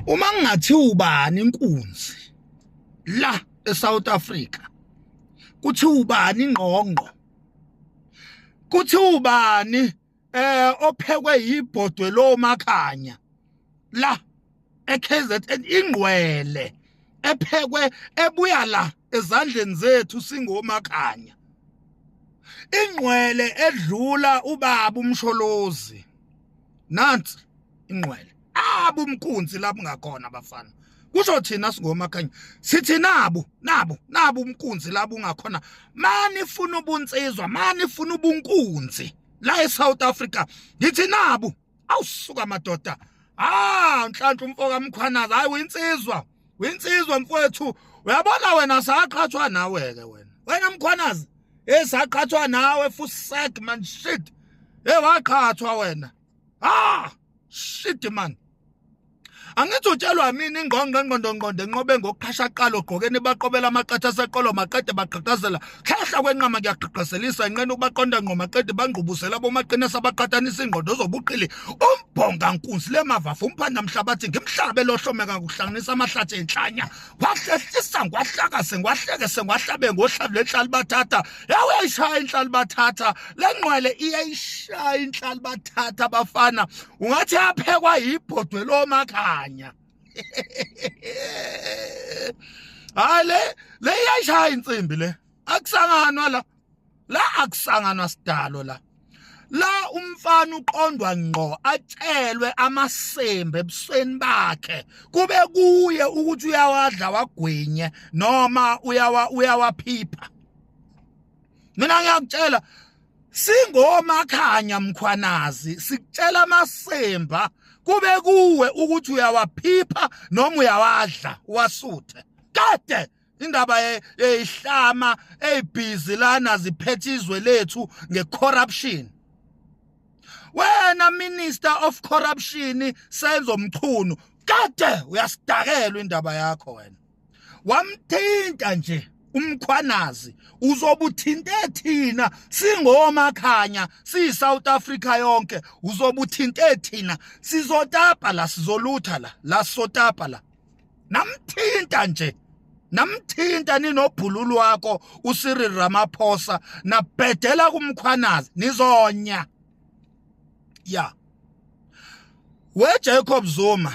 Uma ngingathi ubani inkunzi la eSouth Africa, kuthi ubani ingqongqo, kuthi ubani ophekwe yibhodwe lomakhanya la eKZN, ingqwele ephekwe ebuya la ezandleni zethu singomakhanya, ingqwele edlula ubaba uMsholozi. Nansi ingqwele abu umkunzi lapho ngakhona bafana, kusho thina singomakhanya sithi nabu nabu nabu umkunzi lapho ungakhona. Mani ifuna ubunsizwa, mani ifuna ubunkunzi la eSouth Africa, ngithi nabu. Awusuka madoda, ah Nhlanhla umfoka Mkhwanazi, hayi uyinsizwa, uyinsizwa mfowethu. Uyabona wena saqhathwa nawe ke wena, wena Mkhwanazi, hey saqhathwa nawe fusek man, shit, hey waqhathwa wena, ah shit man. Angithi utshelwa mina ingqongqo engqondo ngqondo enqobe ngokuqhasha qala ogqokeni baqobela amaqatha aseqolo maqede baqhaqhazela khehla kwenqama kuyaqhaqhazelisa inqena ukubaqonda ngqo maqede bangqubuzela bomaqinisa abaqhathanisa ingqondo zobuqili umbhonga nkunzi lemavafu umphanda mhlabathi ngimhlabe lohlomeka kuhlanganisa amahlathi enhlanya wahlehlisa ngwahlakase ngwahlekese ngwahlabe ngohlavu lenhlali bathatha yawuyayishaya inhlali bathatha lengqwele iyayishaya inhlali bathatha abafana ungathi yaphekwa yibhodwe lomakhanya. Hayi le le iyayishaya insimbi le, akusanganwa la la, akusanganwa sidalo la la. Umfana uqondwa ngqo atshelwe amasembe ebusweni bakhe, kube kuye ukuthi uyawadla wagwinye noma uyawa uyawaphipha. Mina ngiyakutshela singomakhanya Mkhwanazi, sikutshela amasemba kube kuwe ukuthi uyawaphipha noma uyawadla wasuthe. Kade indaba yeyihlama eyibhizi lana ziphethe izwe lethu ngecorruption. Wena Minister of Corruption Senzo Mchunu, kade uyasidakelwa indaba yakho wena. Wamthinta nje uMkhwanazi, uzobuthinte thina singomakhanya siyi South Africa yonke, uzobuthinte thina sizotapa la, sizolutha la la, sotapa la. Namthinta nje, namthinta ninobhululu wakho uCyril Ramaphosa, nabhedela kuMkhwanazi nizonya. Ya we Jacob Zuma,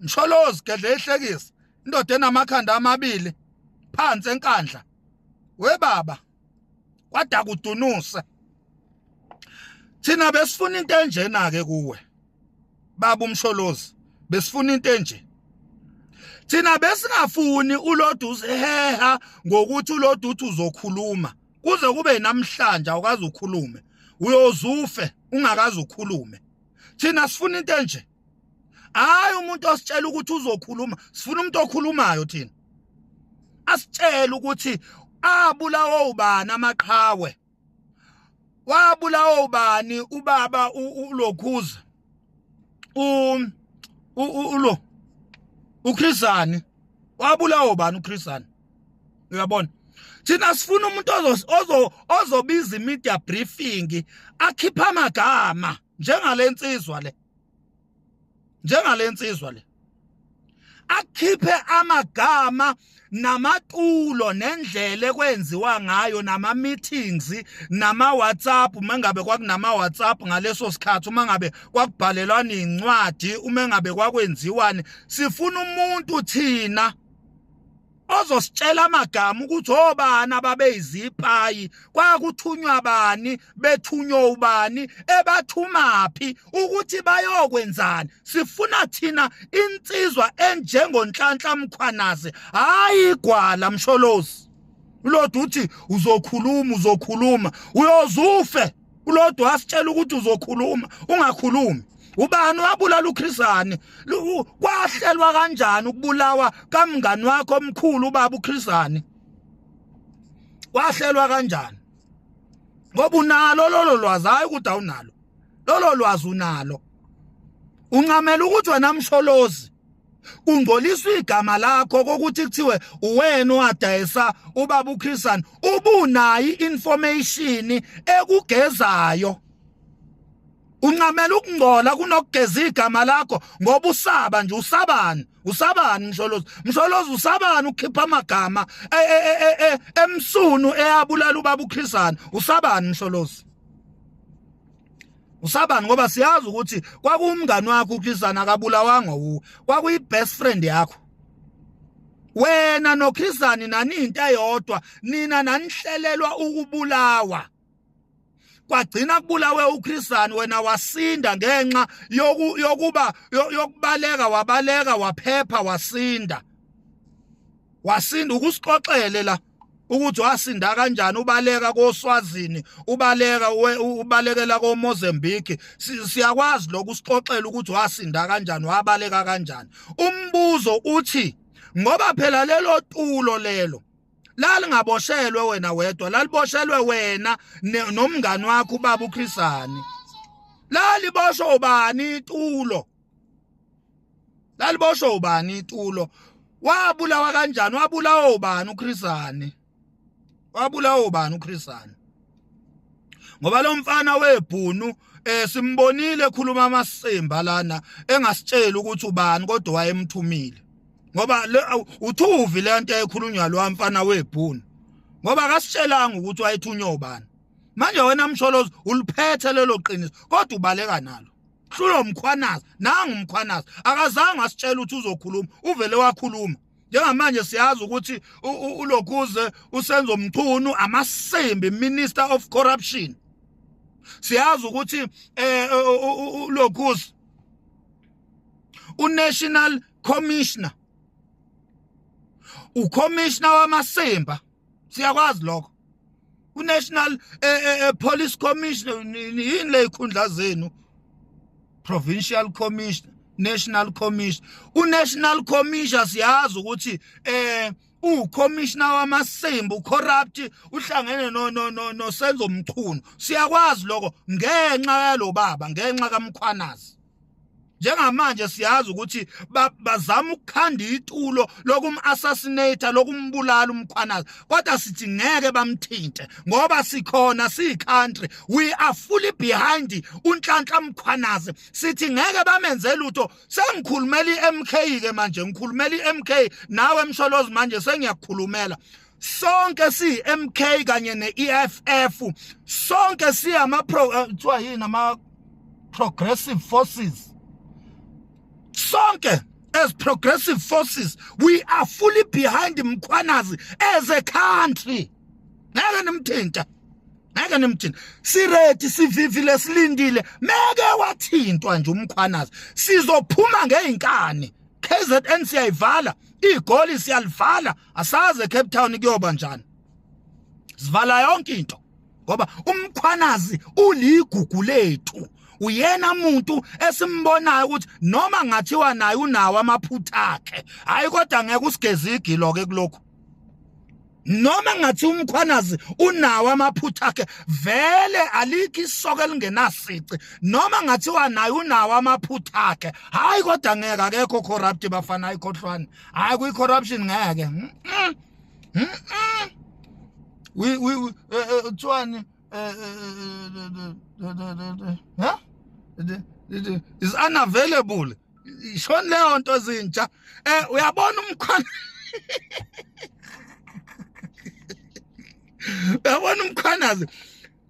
Msholozi gedle ihlekisa indoda enamakhanda amabili phansi enkandla, we baba kwada kudunuse. Thina besifuna into enjena ke kuwe baba uMsholozi, besifuna into enje. Thina besingafuni ulodu uziheha ngokuthi ulodu uthi uzokhuluma kuze kube namhlanje awukaze ukhulume, uyozufe ungakaze ukhulume. Thina sifuna into enje, hayi umuntu ositshela ukuthi uzokhuluma, sifuna umuntu okhulumayo thina, asitshele ukuthi abulawa ubani amaqhawe, wabulawa ubani ubaba ulokhuza ulo uChris Hani, wabulawa ubani uChris Hani. Uyabona, thina sifuna umuntu ozo ozobiza media briefing akhipha amagama njengalensizwa le, njengalensizwa le, akhiphe amagama namatulo nendlela ekwenziwa ngayo nama meetings nama WhatsApp, uma ngabe kwakunama WhatsApp ngaleso sikhathi, uma ngabe kwakubhalelwana incwadi, uma ngabe kwakwenziwani. Sifuna umuntu thina ozositshela amagama ukuthi obani ababeyizipayi, kwakuthunywa bani, bethunywa ubani, ebathumaphi ukuthi bayokwenzani. Sifuna thina insizwa enjengoNhlanhla Mkhwanazi, hayi igwala Msholozi. Ulodwa uthi uzokhuluma, uzokhuluma, uyozufe. Ulodwa wasitshela ukuthi uzokhuluma, ungakhulumi. Ubani wabulala uChris Hani? Kwahlelwa kanjani ukubulawa kamngani wakho omkhulu ubaba uChris Hani? Kwahlelwa kanjani? Ngoba unalo lolo lwazi, hayi ukuthi awunalo lolo lwazi, unalo. Uncamela ukuthi wena Msholozi kungcoliswa igama lakho kokuthi kuthiwe uwena owadayisa ubaba uChris Hani, ubunayo information ekugezayo. Uncamela ukungcola kunokugeza igama lakho ngoba usaba nje. Usabani? Usabani, Msholozi? Msholozi, usabani ukukhipha amagama e, e, e, emsunu eyabulala ubaba uChris Hani? Usabani, Msholozi? Usabani? Ngoba siyazi ukuthi kwakuwumngani wakho uChris Hani, akabulawanga wuwe, kwakuyi best friend yakho. Wena noChris Hani nani into eyodwa, nina nanihlelelwa ukubulawa, kwagcina kubulawe uChris Hani, wena wasinda ngenxa yokuba yokubaleka, wabaleka, waphepha, wasinda. Wasinda, ukusixoxele la ukuthi wasinda kanjani, ubaleka koSwazini, ubaleka, ubalekela koMozambique. Siyakwazi lokhu, usixoxele ukuthi wasinda kanjani, wabaleka kanjani. Umbuzo uthi, ngoba phela lelo tulo lelo lalingaboshelwe wena wedwa, laliboshelwe wena nomngani wakho ubaba uChris Hani. Laliboshwe ubani itulo? Laliboshwe ubani itulo? Wabulawa kanjani? Wabulawa ubani uChris Hani? Wabulawa ubani uChris Hani? Ngoba lo mfana webhunu simbonile ekhuluma amasimba lana, engasitsheli ukuthi ubani, kodwa wayemthumile, ngoba uthuvi le nto ekhulunywa lo mfana webhunu, ngoba akasitshelanga ukuthi wayethunywa ubani. Manje wena Msholozi uliphethe lelo qiniso, kodwa ubaleka nalo. Hlulo Mkhwanazi, nangu uMkhwanazi akazange asitshele ukuthi uzokhuluma, uvele wakhuluma. Njengamanje siyazi ukuthi ulokhuze uSenzo Mchunu amasimbi, minister of corruption. Siyazi ukuthi ulokhuze unational commissioner, ucommissioner wamasimba, siyakwazi lokho, unational police commissioner. Yini le ikhundla zenu? Provincial commissioner, national commissioner, unational commissioner. Siyazi ukuthi ucommissioner wamasimba, ucorrupt, uhlangene no no no noSenzo Mchunu. Siyakwazi lokho ngenxa yalo baba, ngenxa kaMkhwanazi. Njengamanje siyazi ukuthi bazama ukukhanda itulo lokum-assassinate, lokumbulala uMkhwanazi, kodwa sithi ngeke bamthinte ngoba sikhona, siyi-country, we are fully behind uNhlanhla Mkhwanazi. Sithi ngeke bamenze lutho. Sengikhulumela i-MK ke manje, ngikhulumela i-MK nawe Msholozi, manje sengiyakukhulumela. Sonke siyi-MK kanye ne-EFF, sonke siyama pro kuthiwa yini, ama progressive forces. Sonke as progressive forces, we are fully behind Mkhwanazi as a country. Ngeke nimthinta, ngeke nimthinta. Siready, sivivile, silindile. Meke wathintwa nje uMkhwanazi, sizophuma ngeinkani. KZN siyayivala, igoli siyalivala, asaze Cape Town kuyoba njani. Sivala yonke into ngoba uMkhwanazi uligugu lethu, uyena muntu esimbonayo ukuthi noma ngathiwa naye unawo amaphutha akhe, hayi, kodwa ngeke usigeze igilo ke kulokhu. Noma ngathi uMkhwanazi unawo amaphutha akhe, vele alikho isoko elingenasici. Noma ngathiwa naye unawo amaphutha akhe, hayi, kodwa ngeke, akekho corrupt bafana, ayikhohlwane, hayi, kwi corruption ngeke. We kuthiwani, ha, is unavailable. Ishoni leyo nto zintsha. Uyabona umkhwana, uyabona uMkhwanazi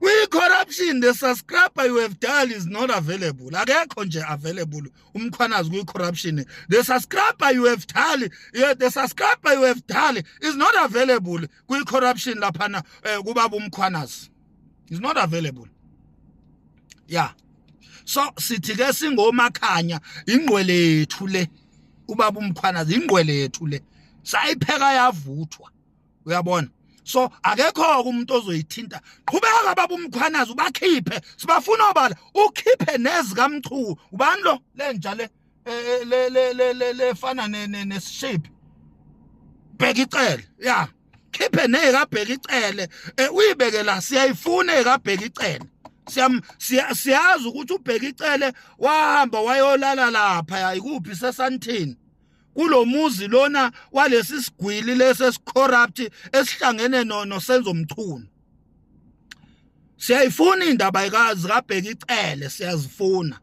kwi-corruption, the subscriber you have dialed is not available. Akekho nje available uMkhwanazi kwi-corruption. The subscriber you have dialed, yeah, the subscriber you have dialed is not available kwi-corruption laphana. Kubaba uMkhwanazi is not available, yeah. So sithi ke singomakhanya, ingqwele yethu le, ubaba uMkhwanazi, ingqwele yethu le, sayipheka yavuthwa, uyabona. So akekho umuntu ozoyithinta. Qhubeka baba uMkhwanazi, ubakhiphe, sibafuna obala, ukhiphe nezikaMchunu. Ubani lo lenja le le le le le lefana nesishiphi? Bheka icele ya, khiphe nezikabheka icele, uyibeke la, siyayifuna ekabheka icele. Siyam siyazi ukuthi uBheka Icele wahamba wayolala lapha ya ikuphi, seSandton, kulomuzi lona walesi sigwili lesi esicorrupt esihlangene no noSenzo Mchunu. Siyayifuna indaba zikaBheki Cele, siyazifuna.